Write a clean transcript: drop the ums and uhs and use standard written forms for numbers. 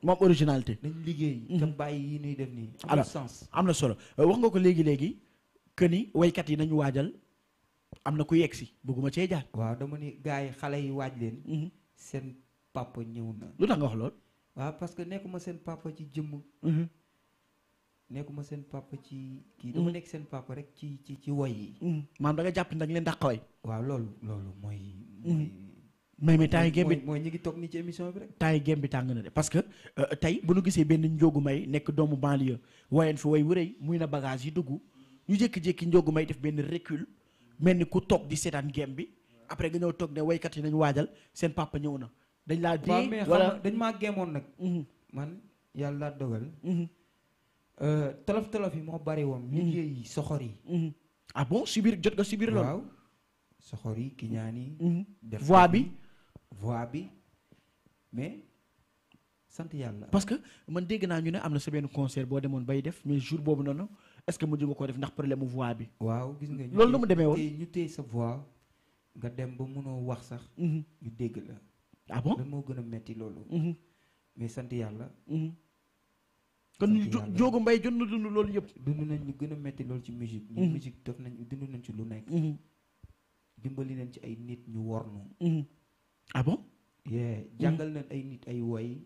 moom originalité. nañ liggéey. te bàyyi yi ñuy def nii. alors sens am na solo wax nga ko léegi que ni waykat yi nañu waajal am na ku yegg si bëgguma cee jaar. waaw dama ni gars yi xale yi waaj leen. seen papa ñëw na. lu tax nga wax lool. waaw parce que nekkuma seen papa ci jëmm. nekkuma seen papa ci kii. dama nekk seen papa rek ci woy yi. maanaam da nga jàpp nag leen dàq way. waaw loolu mooy. mais temps yi gem bi mooy ñi ngi toog nii ci émission bi rek. temps yi gem bi tàng na de parce que tey bu nu gisee benn njóogu may nekk doomu banlieue wayen fi way wu rëy muy na bagage yi dugg ñu jékki-jékki njóogu may def benn recul mel ni ku toog di seetaan gem bi après nga ñëw toog ne waykat yi nañu waajal seen papa ñëw na dañ laa dee mais wala dañ maa gemoon nag. man yàlla dogal. tolof yi moo bari woon. liggéey yi soxor yi. ah bon subir jot nga subir loolu. waaw soxor yi ki ñaan yi. def voix bi mais sant yàlla. parce que man dégg naa ñu ne am na sa benn concert boo demoon bay def mais jour boobu noonu est-ce que mujj nga ko def ndax problème mu voix bi. waaw gis nga. loolu nu mu demee woon ñu téye sa voix nga dem ba mënoo wax sax. ñu dégg la. ah bon lan moo gën a metti loolu. mais sant yàlla. kon Ndiogou Mbaye jot na dund loolu yëpp. dund nañ ñu gën a metti loolu ci musique. ñu musique def nañ dund nañ ci lu nekk. dimbali nañ ci ay nit ñu wornu. ah bon. jàngal nañ ay nit ay woy